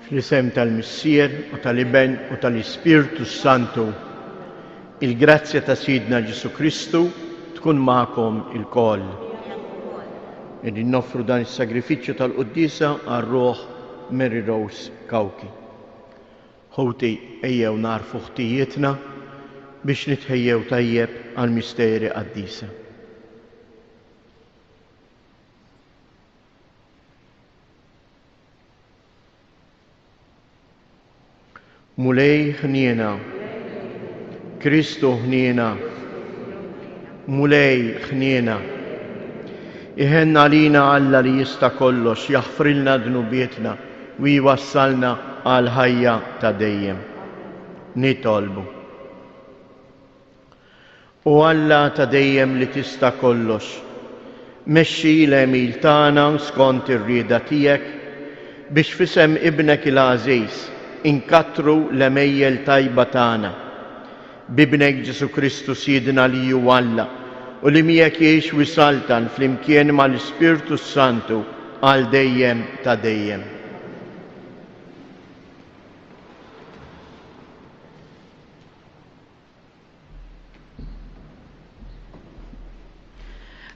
Fl-isem tal-Missier u tal-Iben u tal-Ispirtu s-Santu, il-grazzja ta' Sidna Ġesù Kristu tkun magħkom ilkoll. Qegħdin noffru dan is-sagrifiċċju tal-quddiesa għal ruħ Mary Rose Cauchi. Ħuti, ejjew nagħrfu ħtijietna biex nitħejjew tajjeb għall-misteri qaddisa. Mulej ħniena. Kristu ħniena. Mulej ħniena. Iħenn għalina Alla li jista' kollox, jaħfrilna dnubietna u jwassalna għal ħajja ta' dejjem. Nitolbu. O Alla ta' dejjem li tista' kollox, mexxi l-għemil tagħna skont ir-rieda tiegħek biex f'isem Ibnek il-għażiż inkattru l-għemejjel tajba tagħna. B'Ibnek Ġesù Kristu Sidna li hu Alla u li miegħek jgħix u jsaltan flimkien mal-Ispirtu s-Santu għal dejjem ta' dejjem.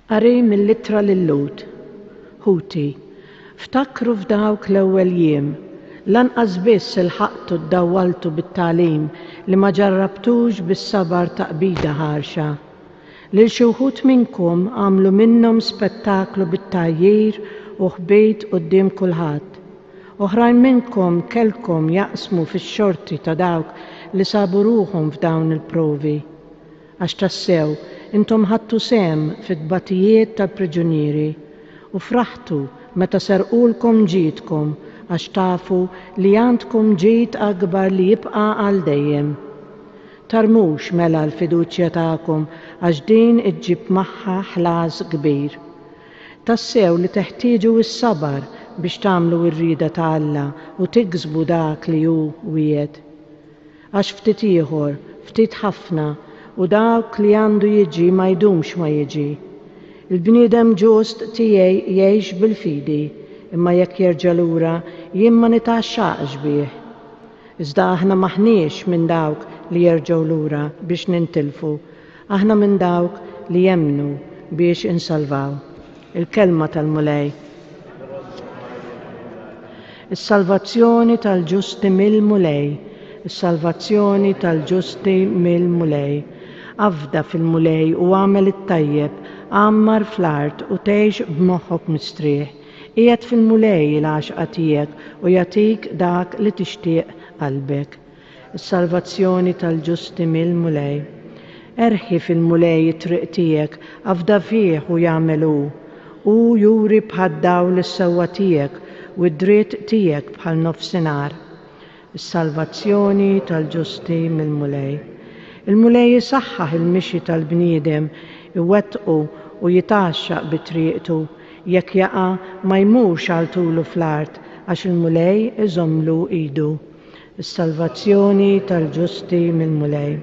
Qari mill-Ittra lil-Lhud. Ħuti, ftakru f'dawk l-ewwel jiem, lanqas biss ilħaqtu ddawwaltu bit-tagħlim li ma ġarrabtux bis-sabar taqbida ħarxa. Lil xi wħud minnkom għamlu minnhom spettaklu bit-tgħajjir u ħbit quddiem kulħadd. Oħrajn minnkom kellkom jaqsmu fix-xorti ta' dawk li sabu ruħhom f'dawn il-provi. Għax tassew, intom ħadtu sehem fit-tbatijiet tal-priġunieri, u fraħtu meta serqulkom ġidkom għax tafu li għandkom ġid akbar li jibqa' għal dejjem. Tarmux mela l-fiduċja tagħkom għax din iġġib magħha ħlas kbir. Tassew li teħtieġu s-sabar biex tagħmlu r-rieda ta' Alla u tiksbu dak li hu wiegħed. Għax ftit ieħor, ftit ħafna, u dak li għandu jiġi ma jdumx ma jiġi. Il-bniedem ġust tiegħi jgħix bil-fidi, imma jekk jerġa' lura, jien ma nitgħaxxaqx bih. Iżda aħna m'aħniex minn dawk li jerġgħu lura biex nintilfu, aħna minn dawk li jemmnu biex insalvaw. Il-Kelma tal-Mulej. Is-salvazzjoni tal-ġusti mill-Mulej, is-salvazzjoni tal-ġusti mill-Mulej. Afda fil-Mulej u agħmel it-tajjeb, għammar fl-art u tgħix b'moħħok mistrieħ. Qiegħed fil-Mulej il-għaxqa tiegħek u jagħtik dak li tixtieq qalbek. Is-salvazzjoni tal-ġusti mill-Mulej. Erħi fil-Mulej it-triq tiegħek, afda fih u jagħmel hu. Hu juri bħad-dawl is-sewwa tiegħek u d-dritt tiegħek bħal nofsinhar. Is-salvazzjoni tal-ġusti mill-Mulej. Il-Mulej isaħħaħ il-mixi tal-bniedem, iwettqu u jitgħaxxaq bi triqtu. Jekk jaqa', ma jmurx għal tulu fl-art, għax il-Mulej iżommlu idu. Is-salvazzjoni tal-ġusti mill-Mulej.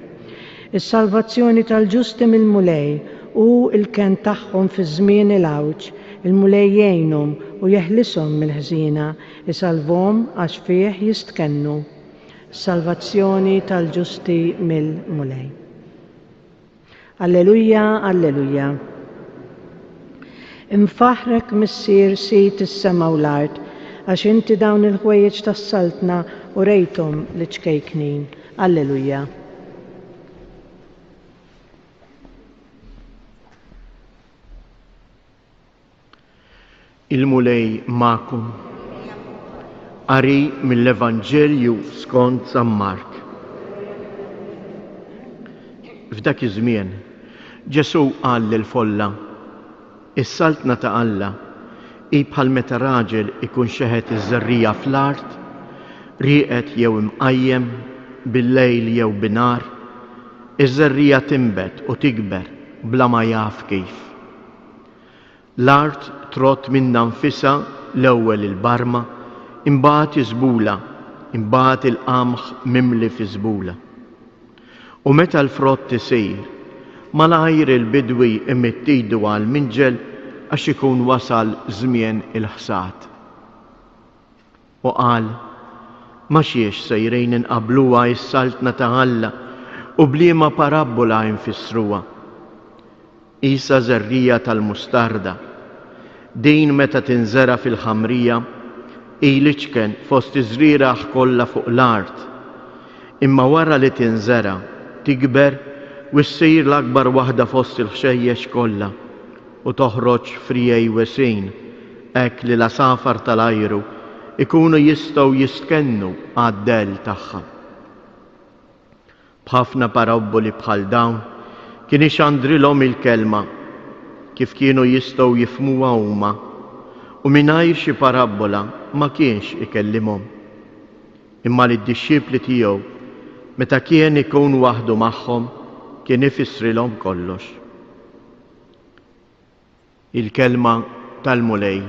Is-salvazzjoni tal-ġusti mill-Mulej, hu l-kenn tagħhom fi żmien il-għawġ. Il-Mulej jgħinhom u jeħlishom mill-ħżiena. Isalvhom għax fih jistkennu. Salvazzjoni tal-ġusti mill-Mulej. Alleluja, alleluja. Infaħħrek Missier Sid is-sema u l-art, għax inti dawn il-ħwejjeġ tas-saltna urejthom liċ-ċkejknin. Alleluja. Il-Mulej magħkom. Qari mill-Evanġelju skont San Mark. F'dak iż-żmien, Ġesù qal lill-folla, Is-saltna ta' Alla hi bħal meta raġel ikun xeħet iż-żerriegħa fl-art, rieqed jew imqajjem, bil-lejl jew binhar, iż-żerriegħa tinbet u tikber bla ma jaf kif. L-art trott minnha nfisha l-ewwel il-barma, imbagħad iż-żbula, imbagħad il-qamħ mimli fiż-żbula. U meta l-frott isir, malajr il-bidwi jmidd idu għall-minġel għax ikun wasal żmien il-ħsad. U qal. Ma' xiex sejrin inqabbluha s-Saltna ta' Alla u b'liema parabbola nfissruha? Qisha żerriegħa tal-mustarda. Din meta tinżera' fil-ħamrija, hi l-iċken fost iż-żrieragħ kollha fuq l-art. Imma wara li tinżera', tikber u ssir l-akbar waħda fost il-ħxejjex kollha u toħroġ friegħi wesgħin, hekk li l-għasafar tal-ajru jkunu jistgħu jistkennu għad-dell tagħha. B'ħafna parabboli bħal dawn kien ixandrilhom il-kelma, kif kienu jistgħu jifhmuha huma, u mingħajr xi parabbola ma kienx ikellimhom. Imma lid-dixxipli tiegħu, meta kien ikun waħdu magħhom, kien ifissrilhom kollox. Il-Kelma tal-Mulej.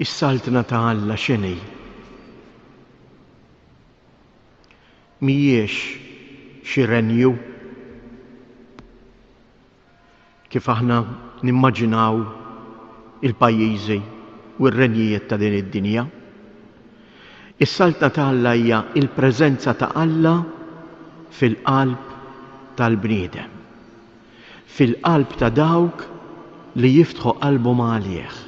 Is-Saltna ta' Alla x'inhi? Mhijiex xi renju Kif aħna nimmaġinaw il-pajjiżi u r-renjijiet ta' din id-dinja. Is-Saltna ta' Alla hija l-preżenza ta' Alla fil-qalb tal-bniedem, fil-qalb ta' dawk li jiftħu qalbhom għalih.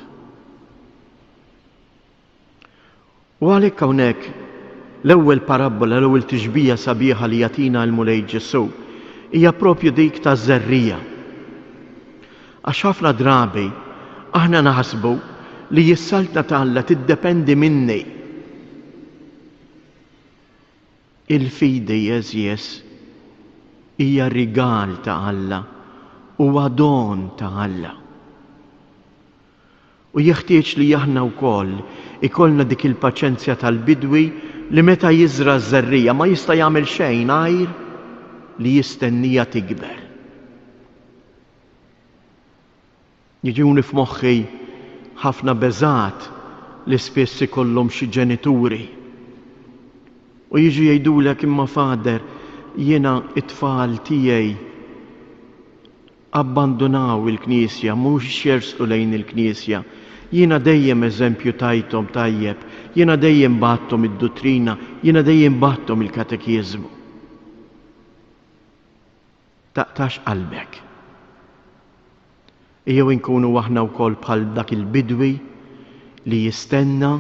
U għalhekk hawnhekk l-ewwel parabbola, l-ewwel tixbija sabiħa li jagħtina l-Mulej Ġesù hija propju dik taż-żerriegħa. Għax ħafna drabi aħna naħsbu li s-saltna ta' Alla tiddependi minni. Il-fidi, għeżież, hija rigal ta' Alla, huwa don ta' Alla. U jeħtieġ li aħna wkoll ikollna dik il-paċenzja tal-bidwi li meta jiżra' ż-żerriegħa ma jista' jagħmel xejn għajr li jistenniha tikber. Jiġuni f'moħħi ħafna beżgħat li spiss ikollhom xi ġenituri. U jiġu jgħidulek imma Father, jiena t-tfal tiegħi Abbandunaw il-Knisja, mhux jersqu lejn il-Knisja. Jiena dejjem eżempju tajthom tajjeb, jiena dejjem bgħatthom id-duttrina, jiena dejjem bgħatthom il-katekiżmu. Taqtax qalbek. Ejjew inkunu aħna wkoll bħal dak il-bidwi li jistenna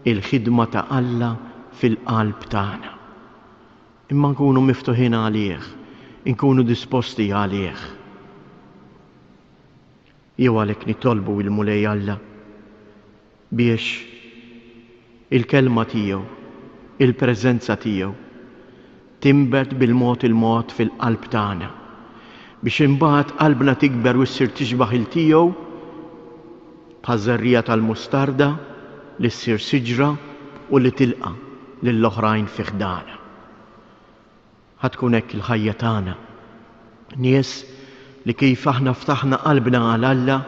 il-ħidma ta' Alla fil-qalb tagħna. Imma nkunu miftuħin għalih, inkunu disposti għalih. Jew għalhekk nitolbu il-Mulej Alla biex il-kelma tiegħu, il-preżenza tiegħu tinbet bil-mod il-mod fil-qalb tagħna biex imbagħad qalbna tikber u ssir tixbaħ il tiegħu bħaż-żerriegħa tal-mustarda li ssir siġra u li tilqa' lill-oħrajn fi ħdanha. Ħa tkun hekk il-ħajja tagħna. Nies li kif aħna ftaħna qalbna għal Alla,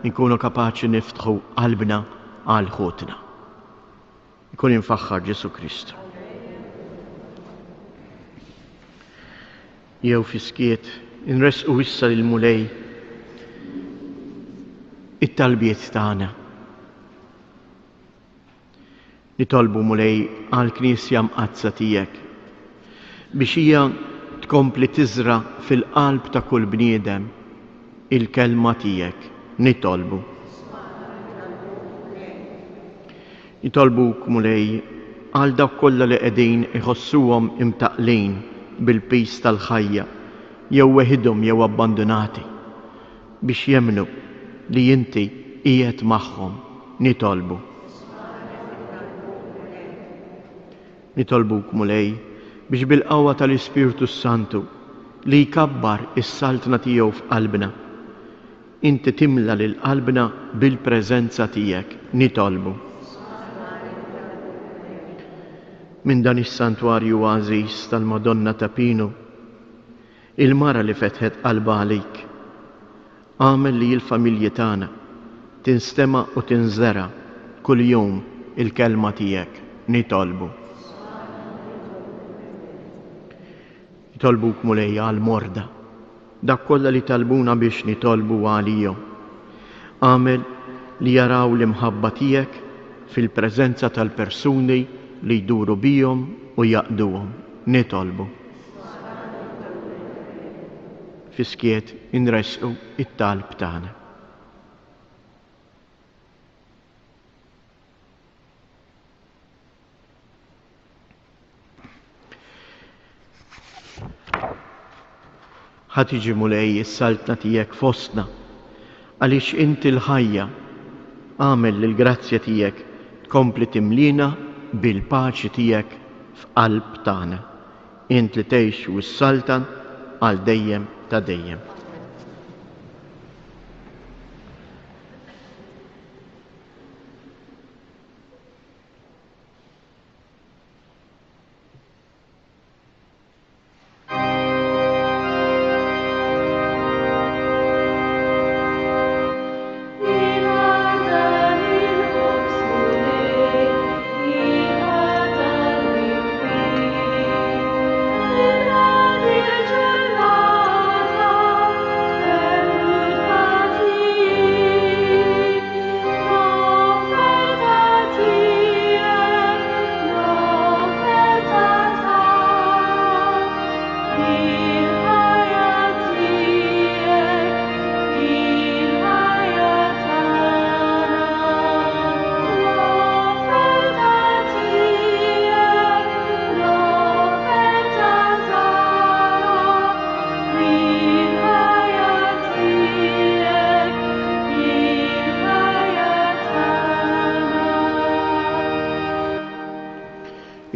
inkunu kapaċi niftħu qalbna għal ħutna. Ikun imfaħħar Ġesù Kristu. Jew fis-skiet inressqu issa lill-Mulej it-talbiet tagħna. Nitolbu Mulej għall-Knisja Mqaddsa tiegħek biex hija tkompli tiżra' fil-qalb ta' kull bniedem il-kelma tiegħek. Nitolbu. Nitolbuk, Mulej, għal dawk kollha li qegħdin iħossuhom imtaqqlin bil-piż tal-ħajja, jew weħidhom jew abbandunati, biex jemmnu li inti qiegħed magħhom. Nitolbu. Nitolbuk, Mulej, biex bil-qawwa tal-Ispirtu s-Santu, li jkabbar is-saltna tiegħu f'qalbna, Inti timla lil qalbna bil-preżenza tiegħek. Nitolbu. Minn dan is-santwarju għażiż tal-Madonna ta' Pinu, il-mara li fetħet qalbha għalik, agħmel li l-familji tagħna tinstema' u tinżera' kuljum il-kelma tiegħek. Nitolbu. Nitolbuk Mulej għall-morda. dawk kollha li talbuna biex nitolbu għalihom. Agħmel li jaraw l-imħabba tiegħek fil-preżenza tal-persuni li jduru bihom u jaqduhom. Nitolbu. Fis-skiet inressqu t-talb tagħna. Ħa tiġi Mulej is-saltna tiegħek fostna, għaliex inti l-ħajja. Agħmel li l-grazzja tiegħek tkompli timliena bil-paċi tiegħek f'qalb tagħna. Int li tgħix u ssaltan għal dejjem ta' dejjem.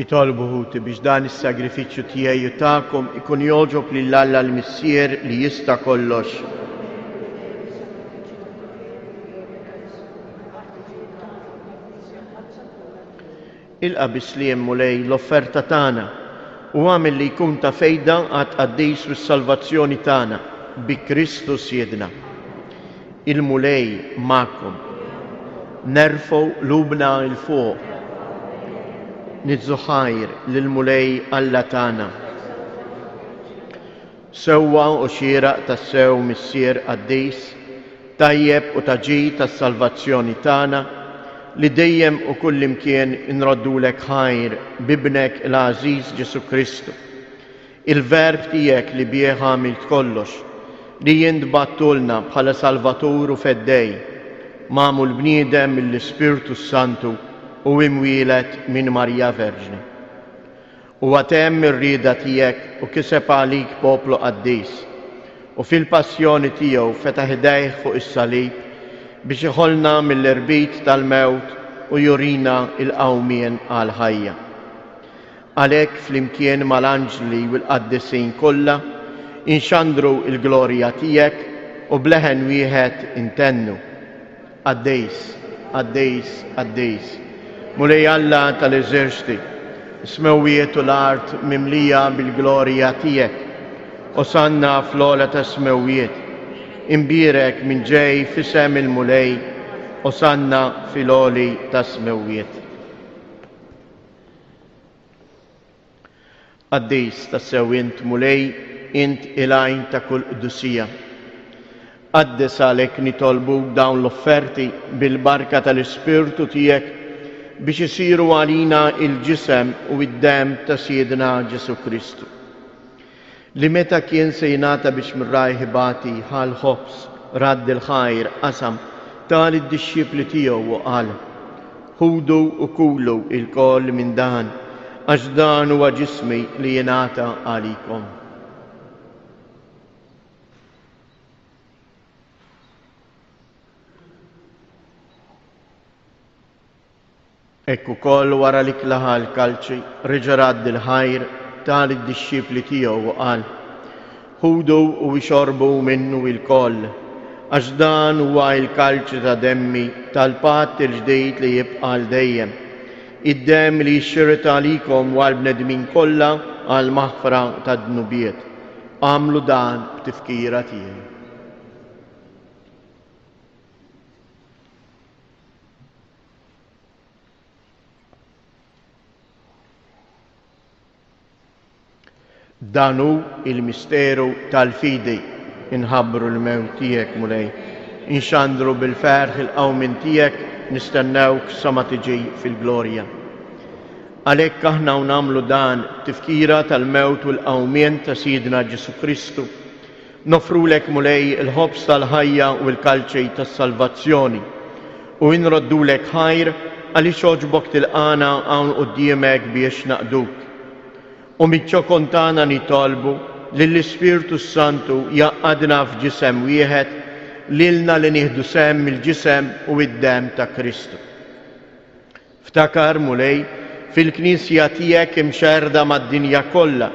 Itolbu ħuti biex dan is-sagrifiċċju tiegħi u tagħkom ikun jogħġob lil Alla l-Missier li jista' kollox. Ilqa' bis-sliem, Mulej, l-offerta tagħna, u agħmel li jkun ta' fejda għat-tqaddis u s-salvazzjoni tagħna, bi Kristu Sidna. Il-Mulej magħkom. Nerfgħu qlubna 'l fuq. Niżżu ħajr lill-Mulej Alla tagħna. Sewwa u xieraq tassew, Missier qaddis, tajjeb u ta' ġid għas-salvazzjoni tagħna, li dejjem u kullimkien inroddulek ħajr b'Ibnek il-għażiż Ġesù Kristu, il-Verb tiegħek li bih għamilt kollox, li int bgħattulna bħala Salvatur u Feddej, magħmul bniedem mill-Ispirtu s-Santu u imwieled minn Marija Verġni. Huwa temm ir-rieda tiegħek u kiseb għalik poplu qaddis, u fil-passjoni tiegħu fetaħ idejh fuq is-salib biex iħollna mill-irbit tal-mewt u jurina l-qawmien għall-ħajja. Għalhekk flimkien mal-anġli u l-qaddisin kollha inxandru l-glorja tiegħek u b'leħen wieħed intennu. Qaddis, qaddis, qaddis, Mulej Alla tal-eżerċti, is-smewwiet u l-art mimlija bil-glorja tiegħek. Osanna fl-ogħla tas-smewwiet. Imbierek min ġej f'isem il-Mulej, Osanna fil-għoli tas-smewwiet. Qaddis tassew int, Mulej, int il-għajn ta' kull qdusija. Qaddes għalhekk nitolbuk dawn l-offerti bil-barka tal-Ispirtu tiegħek biex isiru għalina il-ġisem u d-demm ta' Sidna Ġesù Kristu. Li meta kien se jingħata biex minn rajh ibati, ħa l-ħobż, radd il-ħajr, qasam, ta lid-dixxipli tiegħu u qal, Ħudu u kulu ilkoll minn dan, għax dan huwa ġismi li jingħata għalikom. Hekk ukoll wara li klaha l-kalċi, reġa' radd il-ħajr, ta lid-dixxipli tiegħu u qal, Ħudu u ixorbu minnu ilkoll, għax dan huwa l-kalċi ta' demmi tal-patt il-ġdid li jibqa' għal dejjem, id-demm li jixxiret għalikom u għall-bnedmin kollha għall-maħfra tad-dnubiet. Agħmlu dan b'tifkira tiegħi. Dan hu il-misteru tal-fidi. Inħabbru l-mewt tiegħek, Mulej. Inxandru bil-ferħ il-qawmien tiegħek, nistennewk sa ma tiġi fil-glorja. Għalhekk aħna u nagħmlu dan b'tifkira tal-mewt u l-qawmien ta' Sidna Ġesù Kristu, noffrulek Mulej il-ħobż tal-ħajja u l-kalċi tas-salvazzjoni, u inroddulek ħajr għaliex għoġbok tilqagħna hawn quddiemek biex naqduk. U miċ-ċokon tagħna nitolbu lill-Ispirtu s-Santu jgħaqqadna f'ġisem wieħed, lilna li nieħdu sehem mill-ġisem u d-demm ta' Kristu. Ftakar, Mulej, fil-Knisja tiegħek imxerrda mad-dinja kollha,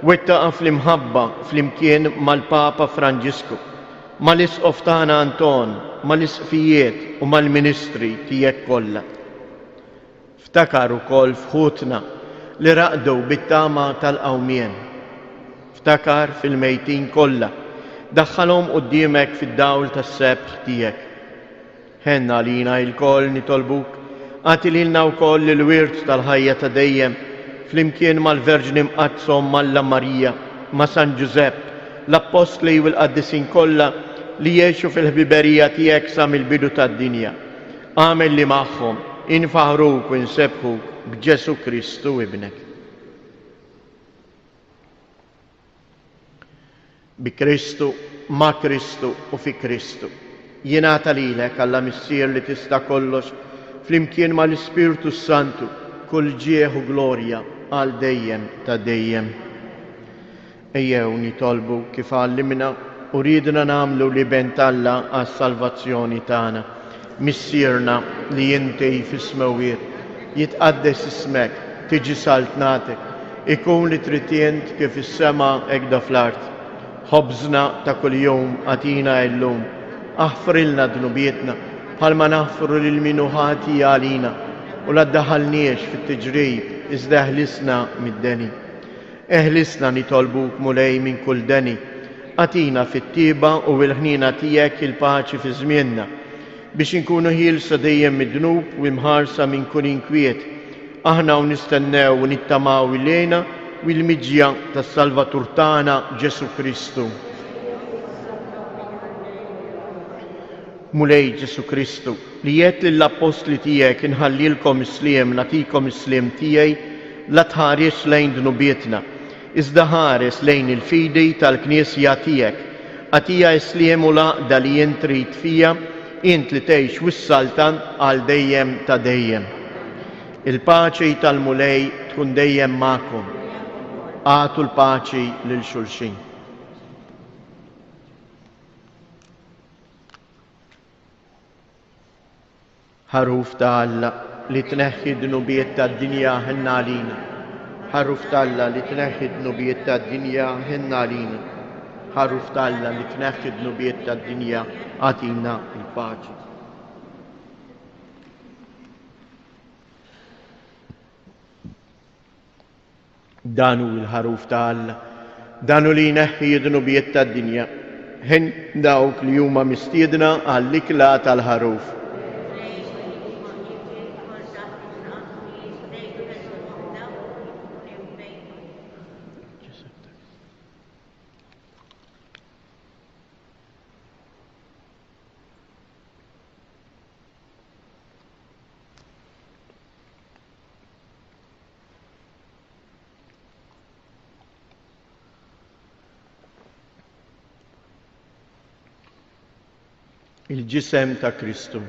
wettaqha fl-imħabba flimkien mal-Papa Franġisku, mal-Isqof tagħna Anton, mal-Isqfijiet u mal-ministri tiegħek kollha. Ftakar ukoll f'ħutna li raqdu bit-tama tal-qawmien. Ftakar fil-mejtin kollha, daħħalhom quddiemek fid-dawl tas-sebħ tiegħek. Ħenn għalina ilkoll, nitolbuk, agħti lilna wkoll il-wirt tal-ħajja ta' dejjem, flimkien mal-Verġni Mqaddsa Omm Alla Marija, ma' San Ġużepp, l-Appostli u l-qaddisin kollha li għexu fil-ħbiberija tiegħek sa mill-bidu tad-dinja. Agħmel li magħhom infaħħruk u nsebbħuk b'Ġesù Kristu Ibnek. Bi Kristu, ma' Kristu u fi Kristu. Jingħata lilek, Alla Missier li tista' kollox, flimkien mal-Ispirtu s-Santu, kull ġieħ u glorja għal dejjem ta' dejjem. Ejjew nitolbu kif għallimna u riedna nagħmlu l-Iben t'Alla għas-salvazzjoni tagħna. Missierna li inti fis-smewwiet, jitqaddes ismek, tiġi saltnatek, ikun li trid int kif fis-sema hekk da fl-art. Ħobżna ta' kuljum agħtina illum. Aħfrilna dnubietna, bħalma naħfru lil min hu ħati għalina, u la ddaħħalniex fit-tiġrib, iżda eħlisna mid-deni. Eħlisna nitolbuk, Mulej, minn kull deni. Agħtina fit-tjieba u l-ħniena tiegħek il-paċi fi żmienna, biex inkunu ħielsa dejjem mid-dnub u imħarsa minn kull inkwiet, aħna u nistennew u nittamaw il-hena u l-miġja tas-Salvatur tagħna Ġesù Kristu. Mulej Ġesù Kristu, li għedt lill-appostli tiegħek inħallilkom is-sliem nagħtikom is-sliem tiegħi, la tħarisx lejn dnubietna, iżda ħares lejn il-fidi tal-Knisja tiegħek. Agħtiha s-sliem u l-għaqda li int trid fiha, int li tgħix u ssaltan għal dejjem ta' dejjem. Il-paċi tal-Mulej tkun dejjem magħkom. Agħtu l-paċi lil xulxin. Ħaruf ta' Alla li tneħħi d-dnubiet tad-dinja ħenn għalina. Ħaruf ta' Alla li tneħħi d-dnubiet tad-dinja ħenn għalina. Ħaruf ta' Alla li tneħħi d-dnubiet tad-dinja agħtina l-paċi. Dan hu l-Ħaruf ta' Alla, dan hu li jneħħi d-dnubiet tad-dinja. Ħin dawk li huma mistiedna għall-ikla tal-Ħaruf. Il-ġisem ta' Kristu.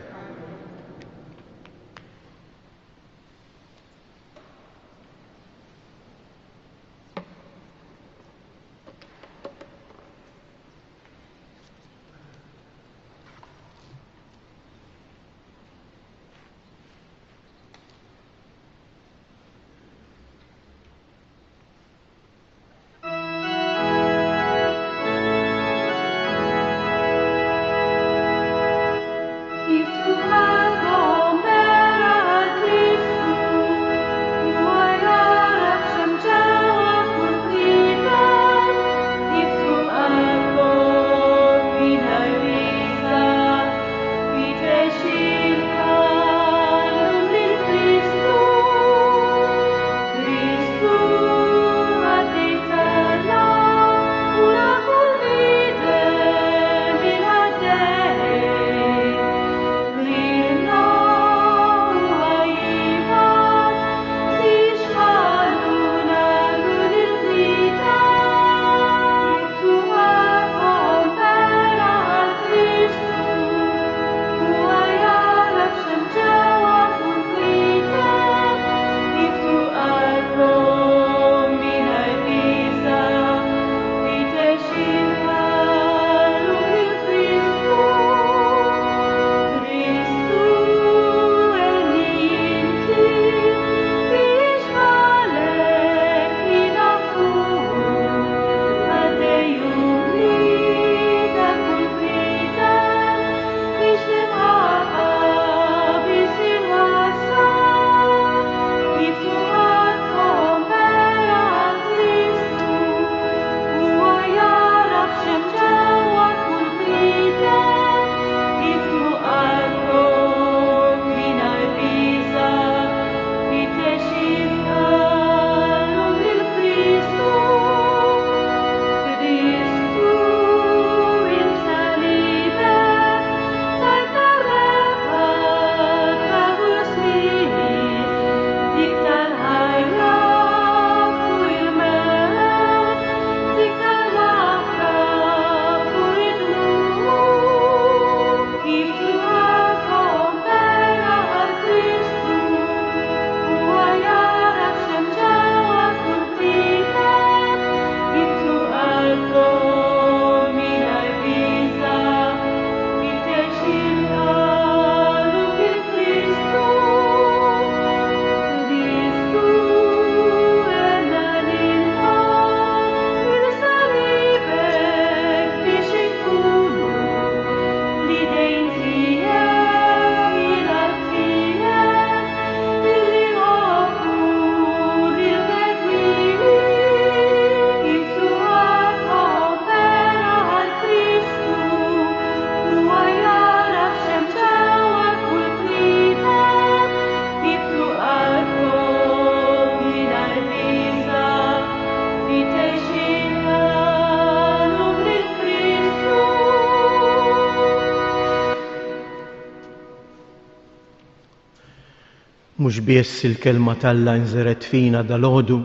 Mhux biss il-Kelma t'Alla inżergħet fina dalgħodu,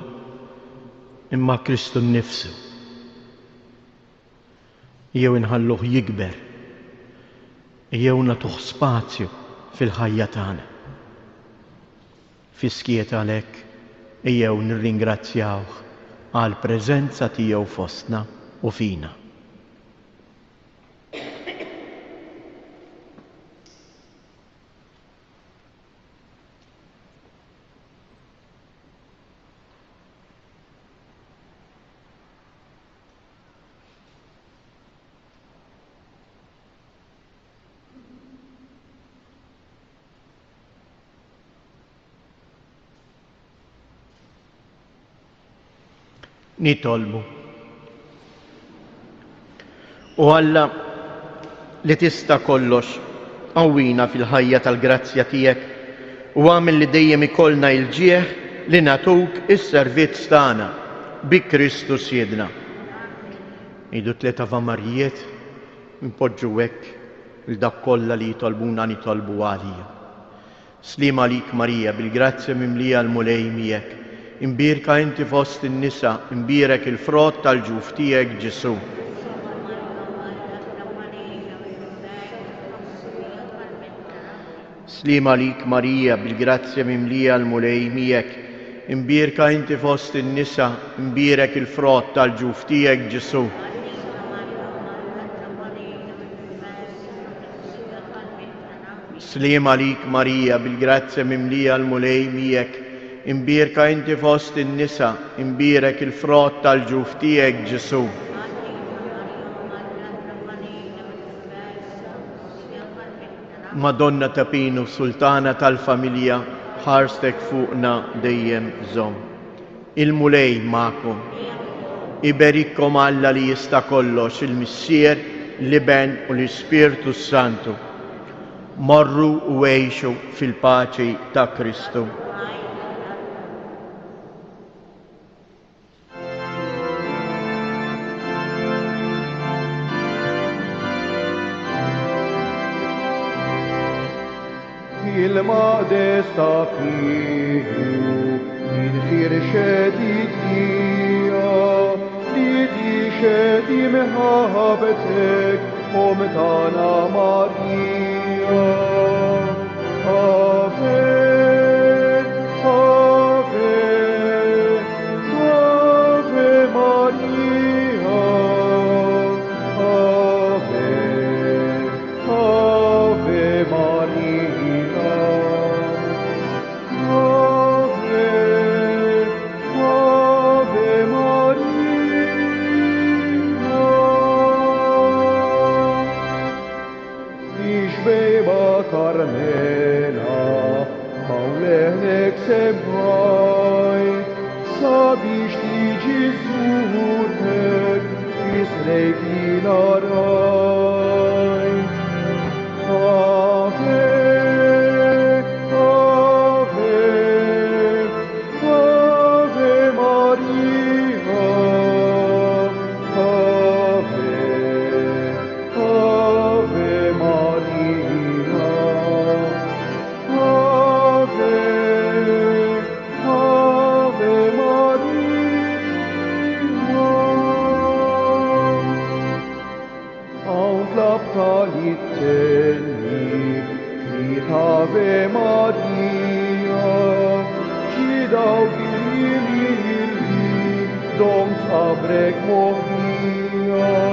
imma Kristu nnifsu. Jew inħalluh jikber, jew nagħtuh spazju fil-ħajja tagħna. Fis-skiet għalhekk ejjew nirringrazzjawh għall-preżenza tiegħu fostna u fina. Nitolbu. O Alla li tista' kollox, qawwina fil-ħajja tal-grazzja tiegħek u agħmel li dejjem ikollna il-ġieħ li nagħtuk is-servizz tagħna bi Kristu Sidna. Ngħidu tliet Avamarijiet, npoġġu hekk 'l dawk kollha li jitolbuna nitolbu għalija. Sliem għalik Marija, bil-grazzja mimlija l-Mulej miegħek. Imbierka inti fost in-nisa, imbierek il-frott tal-ġuf tiegħek Ġesù. Sliem għalik Marija, bil-grazzja mimlija l-Mulej miegħek. Imbierka inti fost in-nisa, imbierek il-frott tal-ġuf tiegħek Ġesù. Sliem għalik Marija, bil-grazzja mimlija l-Mulej miegħek, imbierka inti fost in-nisa, imbierek il-frott tal-ġuf tiegħek Ġesù. Madonna ta' Pinu, Sultana tal-familja, ħarstek fuqna dejjem żomm. Il-Mulej magħkom. Iberikkom Alla li jista' kollox, il-Missier, l-Iben u l-Ispirtu s-Santu. Morru u għixu fil-paċi ta' Kristu. Il-maqdes ta' fiħu infirxet id-dija li tixhed imħabtek Omm tagħna Marija. Ave, Ave, Ave Maria. Ave, Ave Maria. Ave, Ave Maria. Ixbejba Karmela, hawn leħnek semmajt, sabiex tiġi żżurnek fi snejk jiena rajt. Ave, Ave, Ave Maria. Ave, Ave Maria. Ave, Ave Maria. Hawn tlabta li ttenni tliet Ave Maria. Xi dawk il-jiem li domt f'qabrek moħbija.